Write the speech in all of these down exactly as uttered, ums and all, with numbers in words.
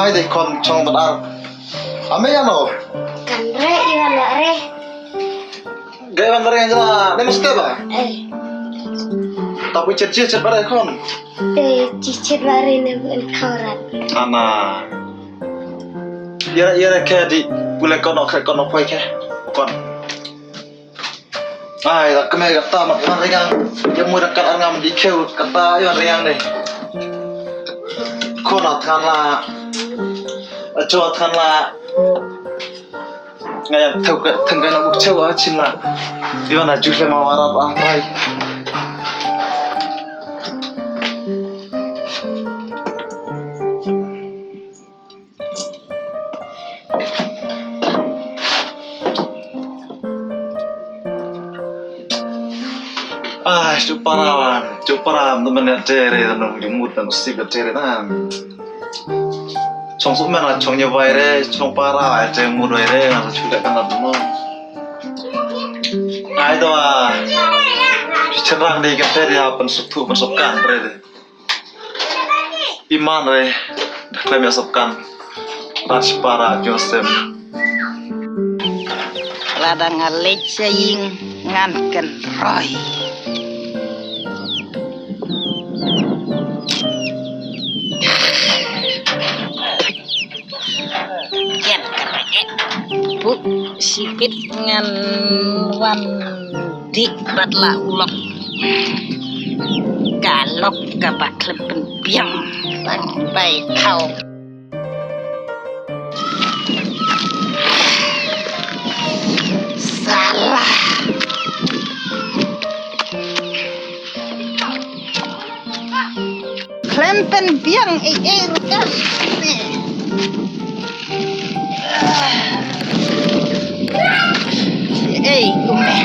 Ai dei khon chong bad ar. Ame ïano? Kan re i wan re. Ga wan re jana ne mesti ba? Eh. Tapi chet chet chet ba re khon. Eh, chet chet ba re ne bun khawrat. Ana. Ïa ïa ke di pule kono kre kono poi ke. Kon. Ai, la kmie kata mat wan ringang. Ïa mui da kat ar ngam di khiew kata ïa wan ringang dei. Khon la than la. Ajo than la. Nga ïa thew ka theng ka na buk chew a chin la. Ïa wan aju le ma warat a rai. Ah, chupara, chupara, temen ya tere, temen jumut dan si ka tere na. Chong suk mena, chong nya bai re, chong para, te mut bai re, na chuda kana mo. Ai to a. Cherang de ka tere ya pen suk tu, pen suk kan re de. Iman re, da klem ïa sopkan. Rajpara Joseph. Lada nga leit sha ïing ngan kynroi. Ket kata eh. Puk sipit ngan wan dik bad la u lok. Ka lok kaba khlem pynbiang tang bai khaw. Salah. Khlem pynbiang ei ei ruh ka. Ei, kumne.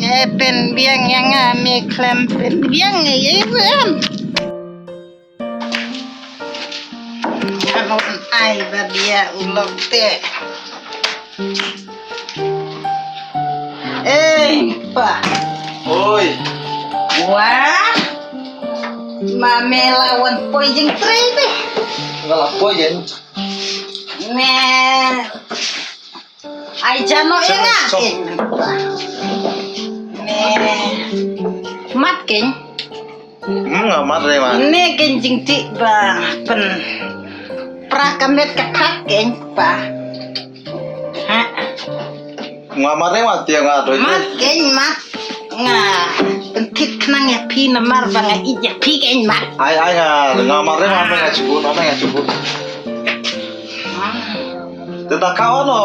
Eh, pynbiang ïa nga me khlem pynbiang ei ei ruh em. Ngan wan ai bad ïa u lok te. Ei, pa. Oi. Wah. Ma me la wan poi jingtrei te. Nga la poi jing. Me. Ai jano ïa nga ken. Ne. Mat ken. Hmm, nga mat re ma. Ne ken jingtih ba pen. Pra ka met ka khat ken pa. Ha. Nga mat re ma tiang nga doi. Mat ken mat. Nga pynthit khnang ïa phi namar ba nga ïeit ïa phi ken mat. Ai ai nga nga mat re ma nga chubu nga nga chubu. Te ta ka ono,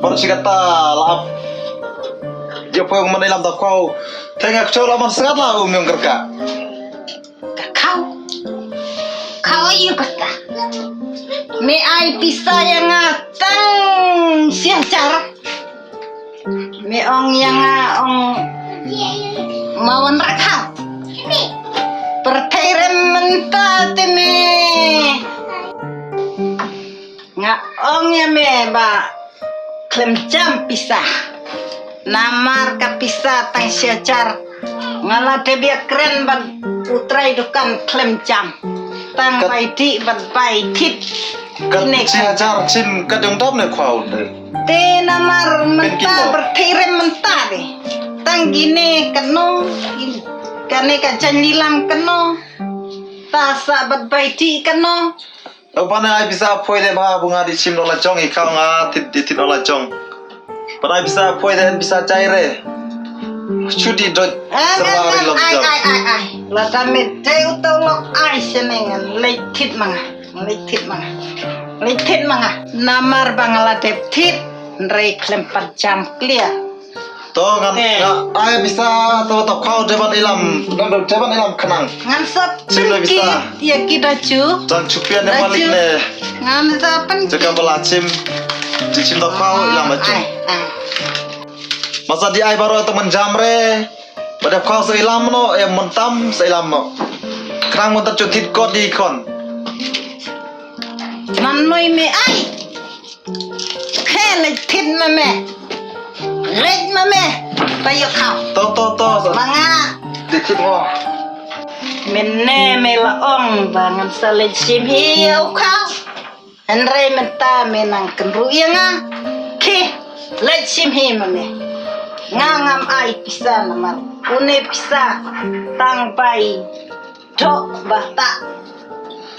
por si kata la ap. Dia poi man ilam ta kau. Te nga kchor la man sangat la um yang kerka. Ka kau. Kau ayu kata. Me ai pisa ïa nga tang siang char. Me ong ïa nga ong ma wan rakha. Pyrthei rem mynta te me. Nga ong ïa me ba khlem jam pisa. Namar ka pisa tang shi hajar. Nga la dep ïa kren bad u trai dukan khlem jam. Tang bai dih bad bai thied. Kat shi hajar chim kat jong dap ne khwa u te. Te namar mynta pyrthei rem mynta de. Tang kine kano kane ka jaiñ lilam kano. Ta sa bad bai dih kano. Lo pa ne ai pisa poi de ba bu nga di chim lo la jong i kau nga tit di tit lo la jong. Pa ne ai pisa poi de pisa chai re. Chuti dot. Ai ai ai ai. La ta me te u to lo ai sene ngan leit tit manga. Leit tit manga. Leit tit manga. Namar ba nga la dep tit. Nrei khlem pat jam clear. To ngan nga ai pisa to to kau dewan ilam ngan do dewan ilam khnang. Ngan sap chim ki ya ki da chu. Tang chupian ne malik ne. Ngan sap pen ki. Jaga bala chim. Di chim to kau ilam achu. Masa di ai baro to man jam re. Pada kau sa ilam no ya mentam sa ilam no. Khnang mun ta chu thit kot di kon. Man noi me ai. Khe leit thit ma me. Leit ma me. Ba ïoh khaw. To to to. Ma nga. Mynne me la ong ba ngan sa leit shim hi ïa u khaw. Hynrei mynta me nang kynruh ïa nga. Ki, leit shim hi ma me. Nga ngam ai pisa namar une pisa tang bai dok ba ta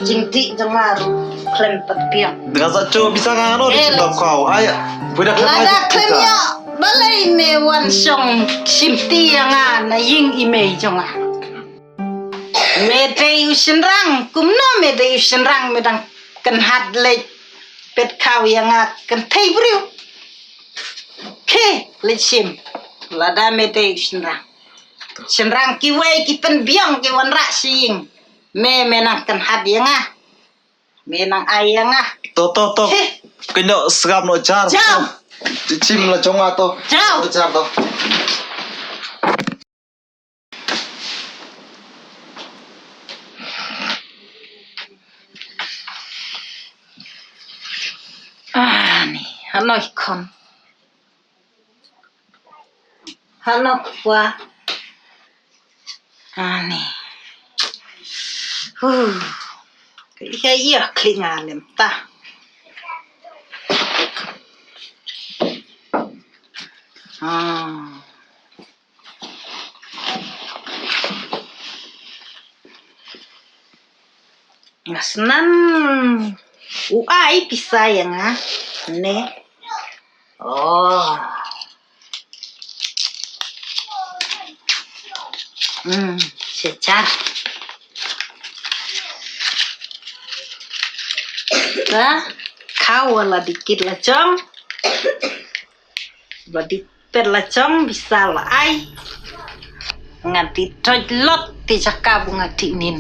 jingdih jong nga ruh khlem pat biang. Nga sa cho pisa nga no. Eh, dok khaw. Ai, pui da khlem lada ai khlem pisa. Ïa balei me wan shong shim ti ïa nga na ïing i mei jong nga. Me dei u shynrang, kumno me dei u shynrang me dang kynhad leit peit khaw ïa nga kynthei briew. Ki, leit shim. Lada me dei u shynrang. Shynrang kiwei ki pynbiang ki wanrah sha ïing. Me, me nang kynhad ïa nga. Me nang ai ïa nga. To, to, to. Ki. Kynnoh sngap noh jar. Jaw. To. Shim la jong nga to. Jaw. Jar to. Ani, hanoi khon. Hanok wa. Ani. Huh. Ka ïa ïa klinga lem ta. Ah. Nga snan u ai pisa ïa nga ne. Oh. Hmm, sha jar. Ka khaw la dikit la jong. Ba dikit peit la jong pisa la ai. Nga dih toj lot te jaka bu nga dih nin.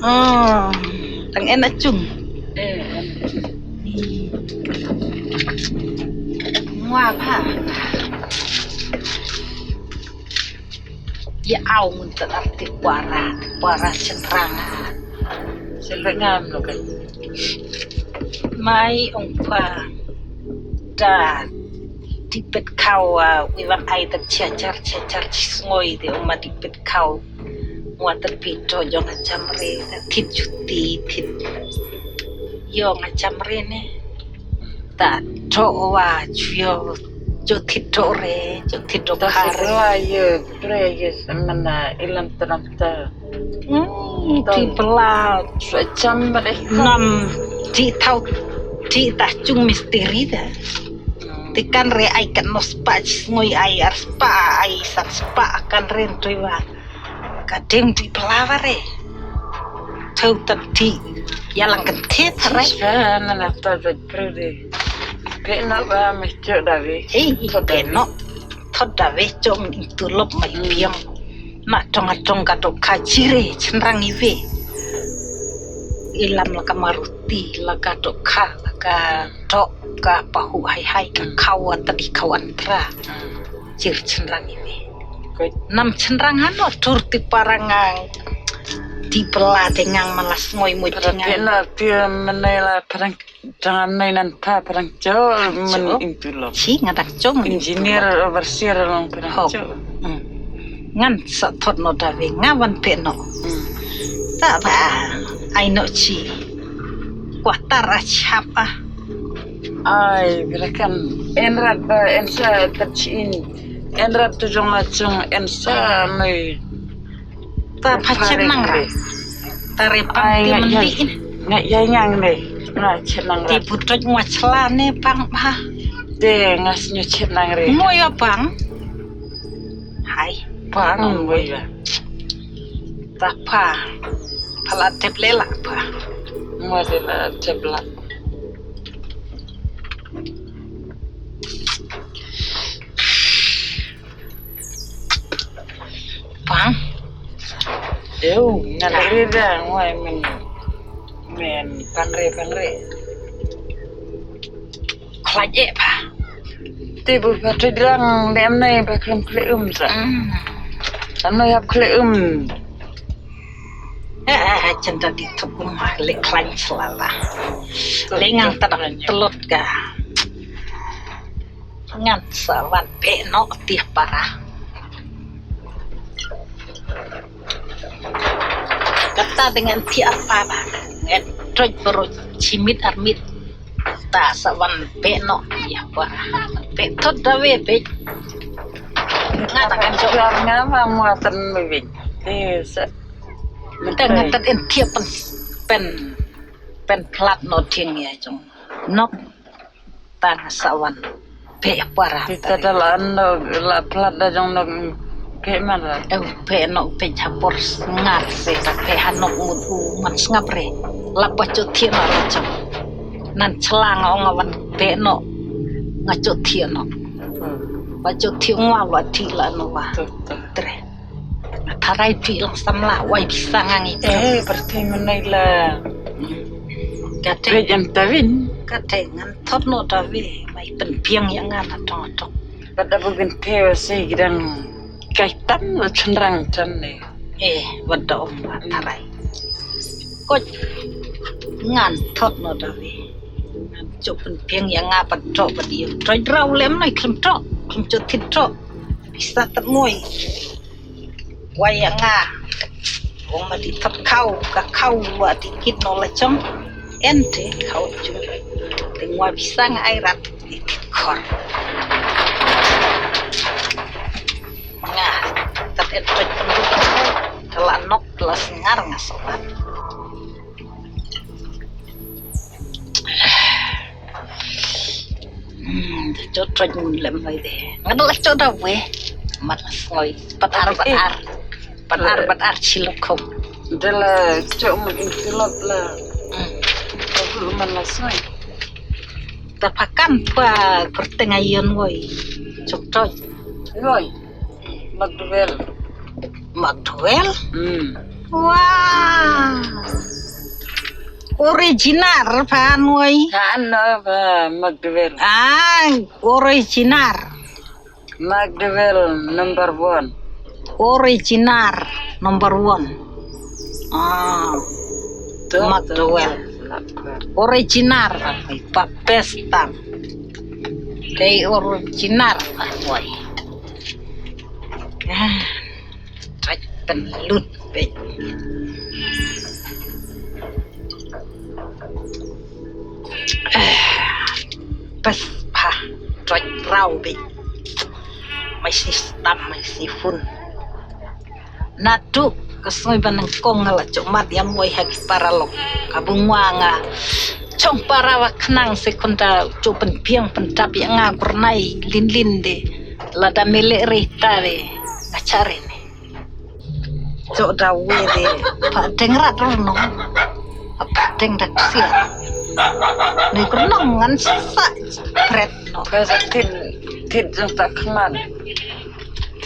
Oh, tang en a chung. Ngwa pha. Ïa au ngun tadap te para, te para cenrang. Cenrang ngam lo kai. Mai ong pa da dih peit khaw, ah, wi wan ai da chia char, chia char chi sngoi de ong ma dih peit khaw. Wa ta pi to jong a chamre, ta thit juti, thit. Jong a chamre ne. Ta to wa chuo, jo thit to re, jo thit to kare. Ta sra ye, pre ye, mana ilam tanam ta. Hmm, ti pela. Sra chamre. Nam, ti thau, ti ta chung misteri da. Ti kan re ai kan nos pa chi sngoi ai ar spa ai san spa kan ren tui wa. Ka ding ti pela wa re. Thau tan ti. Ya lang kan ti ta re. Sra na na ta jo pre de. Pe na ba me cho da ve. Ei, pe no. Thot da ve chom in tu lop mai piang. Na tong a tong ka dok kha chire chenrang i ve. Ilam la ka maruti la ka dok kha la ka dok ka pahu hai hai ka khaw ta di khaw antra. Chir chenrang i ve. Nam chenrang hano tur ti parang ngang. Ti pela te ngang malas ngoi moi te ngang. Pena ti menela parang. Jangan nai nan pa parang cho men intu lo. Chi nga dak cho men intu lo. Engineer overseer long parang cho. Hmm. Ngan sa thot no da ve nga wan pe no. Hmm. Ta ba ai no chi. Kuatar a chap a. Ai birakan en rat ba en sa tat chi in. En rat tu jong la jong en sa noi. Ta pha chet nang ra. Ta re pang ti mandi in. Nga ya yang ne. Nga chet nang ra. Ti putot ngwa chla ne pang pha. Te nga snyo chet nang re. Mo ya pang. Hai. Pang mo ya. Ta pha. Pha la tep le la pha. Mo de la tep la. Pang. Eu, nga le re da ngwai men men pang re pang re. Khlaj e pa. Te bu pa te drang de am nai pa khlem khle um sa. Am nai hap khle um. Eh, eh, eh, chan ta di thuk um ha le khlaj slala. Le ngang ta dak telot ka. Ngan sa wan beh noh tiah para. Kata dengan tiah para. Ngan troi baru chimit armit. Ta sa wan beh noh tiah para. Beh thot da we beh. Nga ta kan jok. Nga ma mua tan me beh. Eh, sa. Mata nga tan en tiah pen, pen, pen plat no tiang ya jong. Nok. Tang sa wan beh para. Kita da la no la plat da jong no beh man la. Em beh no beh ha por ngar se ta beh ha nok mut u man sngap re. La pa cho thia no la jong. Nan chlang ong wan beh no. Nga cho thia no. Pa cho thia ngwa wa thi la no wa. Tre. Tharai phi lang samla wai pisa ngang i. Eh, berarti menai la. Kate. Phi jam tawin. Kate ngan thot no tawi. Mai pen piang ya ngan atong atong. Pada bugin tewa si gidang kaitan la cenderang tan ne. Eh, wada om tharai. Kot ngan thot no tawi. Ngan chop pen piang ya nga pat tok pat yu. Troi drau lem nai klem tok. Klem chot thit tok. Pisa tat moi. Wai ya nga. Wong ma di thot khau ka khau wa di kit no la chong. En te khau chong. Te ngwa pisa nga ai rat di kit khor. Nga tat en troi pendu. Tela nok tela sengar nga sobat. Hmm, cho troi ngun lem hoi de. Ngan la cho da we. Mat la sngoi. Pat ar, pat ar. Pat ar, pat ar chilo khom. Da la cho ngun in tilot la. Hmm. Ka bu man la sngoi. Ta pakan pa kerteng ayon woi. Cho troi. Woi. Magduel. Magduel? Hmm. Wah. Original phan woi. Kan no ba Magduel. Ah, original. Magduel number one. Original number one. Ah. Tuh, Magduel. Tuh. Original. Ai pa best tam. Kei original woi. Ah, troi pen lut beh. Ah, pas pa troi rau beh. Mai si stam mai si fun. Natu ka sngi ba nang kong nga la chok mat ya moi ha ki para lok. Ka bungwa nga chong para wa khnang se khun da chok pen piang pen tap ya nga kurnai lin lin de. Lada mele re ta de nga chare ne. Chok da we de pa deng rat ro no. Pa deng da ksia. Ne kurnong ngan sa pret no. Ka sa tin tin jong ta khman.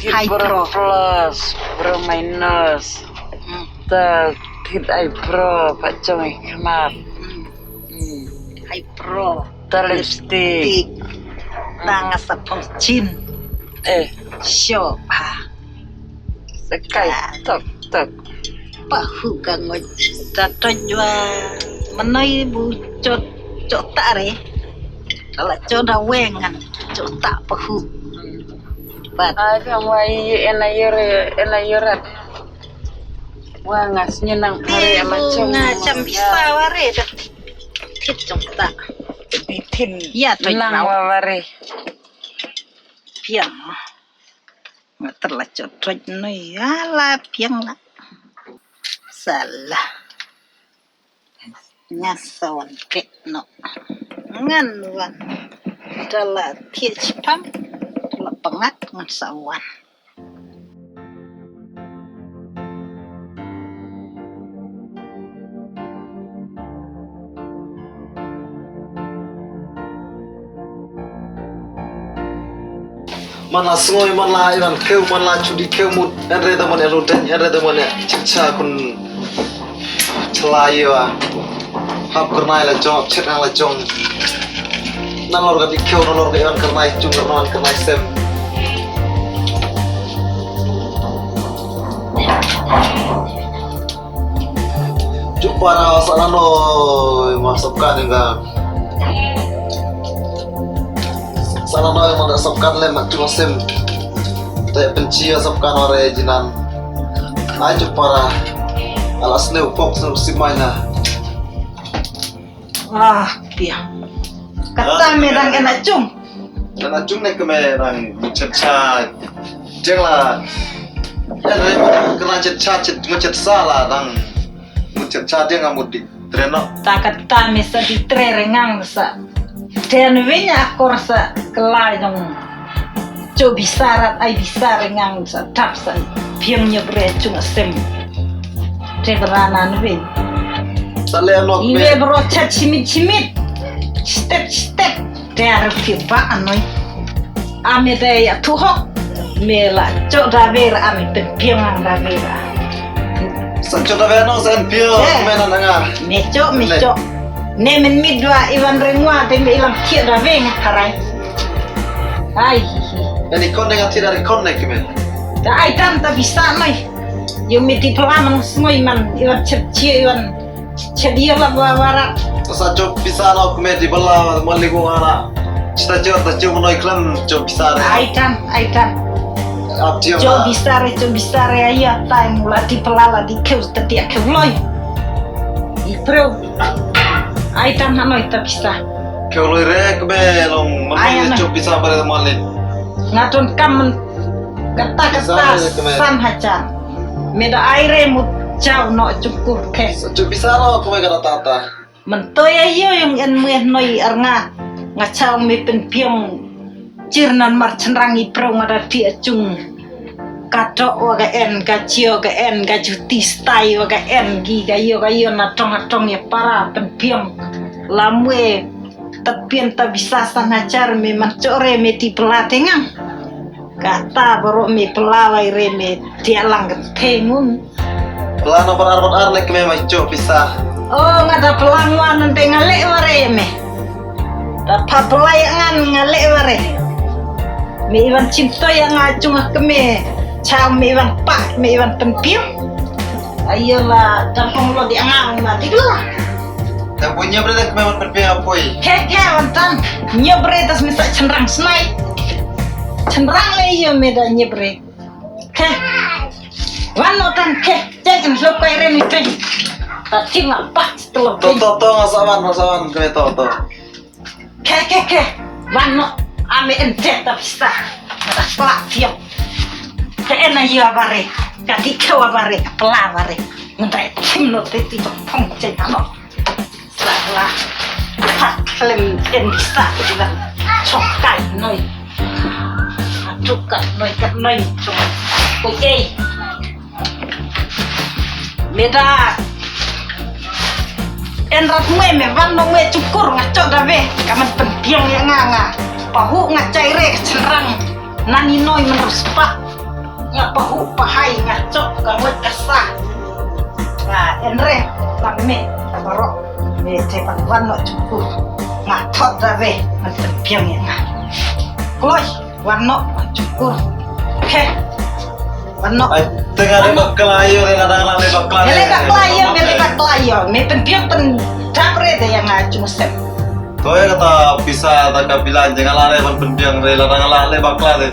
Thit bro plus, bro minus. Hmm. Ta thit eyebrow, pa chong i khmat. Hmm. Hmm. Eyebrow. Ta lipstick. Lipstick. Hmm. Tang sa phong chin. Eh. Sho pa. Sekai tok tok. Pa hu ka ngoi. Ta to jua. Menoi bu chot chot ta re. Kala chot da wengan chot ta pa hu. Hmm. Pat. Ai, ka wai, ena yer, ena yerat. Wa nga snyi nang pare ama chong. Nga cham bisa ware da. Thit chong ta. Di thin. Ya, to nang wa ware. Piang. Nga tela chot troi noi. Ala piang la. Salah. Ngan sa wan pek no. Ngan wan. Da la thiah chipang. Da la pangat ngan sa wan. Man la sngoi, man la iwan keu, man la chudi keu mut. Enre da man elu den, enre da man ya chipcha kun chala yewa. Hap kernai la jong, hap chet nang la jong. Nalor ka di keu, nalor ka iwan kernai chung, nalor kernai sem. Jumpa na sa nano, masuk kan enggak. Sa la noi man da sop kan lem man chung sim. Te pynchi ïa sop kan ore jinan. Ai chung para. Ala snew pok snew sip mai na. Ah, pia. Kata me dang ena chung. Ena chung ne kme dang chet cha. Jeng la. Ya re kena chet cha chet ngu chet sa la dang. Ngu chet cha jeng amut di. Treno. Ta kata me sa di tre rengang sa. Ten win akor sa kelai dong. Cho bisa rat ai bisa rengang sa tap sa. Piang nyo bre chung asem. Te berana win. Sa le no. Iwe bro chat chimit chimit. Step step. Te ar pi ba anoi. Ame te ya tu hok. Me la cho da ver ame pen piang da ver. Sa cho da ver no sa en piang. Eh. Me na nga. Me cho me cho. Ne men mi dua iwan rengwa te me ilam kia da veng harai. Ai. Ni kon ne ngati dari kon ne kmen. Da ai tan ta bisa noi. Yo miti pelaman semoi man iwan cherchia iwan chedia la barat. Sa cho bisa lo kmen di bela mali ko ara. Chita cho ta cho noi klan cho bisa re. Ai tan ai tan. Ap dia. Cho bisa re cho bisa re ayo tai mula di pelala di keu tetia keu loi. Ipro. Ai tan hanoi ta bisa. Keu loi re kbe long mali cho bisa bare mali. Ngaton kam kata kata san hajar. Me da ai re mut chau no chukur ke. Cho bisa lo kbe kata tata. Mentoi ayo yung en meh noi arnga. Nga chau me penpiong. Chir nan mar chenrang i pro nga da ti achung. Ka to wa ga en ga chio ga en ga juti stai wa ga en gi ga yo ga yo na tong atong ya para penpiong. Lamwe tapien ta bisa sana char me man chore me ti pela tengang. Kata baru me pela wai re me ti alang ke tengun. Pela no par ar ar le kme mai cho bisa. Oh nga da pela ngwan nante ngale ware me. Da pa pela ya ngan ngale ware. Me iwan cinto ya nga chung kme. Chau me iwan pa me iwan penpiu. Ayo la dampong lo di angang ma di dua. Da punya bre da kme wan penpiu apoi. Ke ke wan tan. Nyo bre das misa chenrang snai. Chenrang le iyo me da nyo bre. Ke. Wan no tan ke. Cek en lo kai re ni bre. Ta ting apa. To to to nga sawan nga sawan kme to to. Ke ke ke. Wan no ame en te ta pista. Ta plak tio. Ke en ayo bare. Ka di ke wa bare. Pla bare. Ngai tim no te ti phong cek ano. Sala. Pat klem en pista. Chok kai noi. Chok kai noi kai noi. Chok. Oi ei. Me da. En rat mwe me wan no mwe chukur nga chok da ve. Ka man penpiang ya nga nga. Pahu nga chai re ka chenrang. Nani noi menrus pa. Nga pahu pahai nga chok ka mwe ka sa. Nga en re lang me. Ka barok. Me te pan wan no chukur. Nga chok da ve. Man penpiang ya nga. Kloi. Wan no chukur. He. Wan no. Ai, tengah le bakla yo, le ladang le bakla. Le bakla yo, le bakla yo. Me penpiang pen dap re de yang aju sem. To ya kata pisa ta ka bilan jangan la le ban penpiang le ladang le bakla de.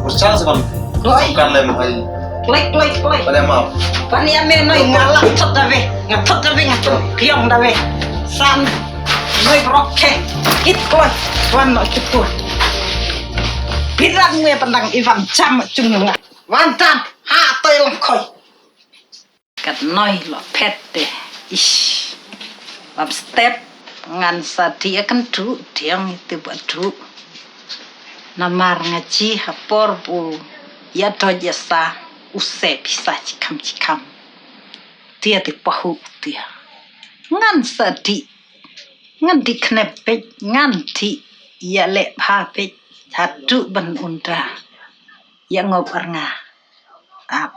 Ursang seban. Kloi. Kan le mai. Kloi kloi kloi. Pada maaf. Pani ame noi ngala thot da ve. Nga thot da ve nga thot piang da ve. San. Noi brok ke. Kit kloi. Wan no chukur. Birat ngue pandang iwan jam chung nga. Wan tan ha toi lang koi. Kat noi lo phet te. Ish. Bab step ngan sa ti akan tu tiang itu buat tu. Namar ngaji hapor bu ya doj ya sa use pisa cikam cikam. Tia ti pahu tia. Ngan sa ti Ngan di knep pej, ngan di ya le pha pej. Hatu ban unda. Ya ngop arnga. Ap.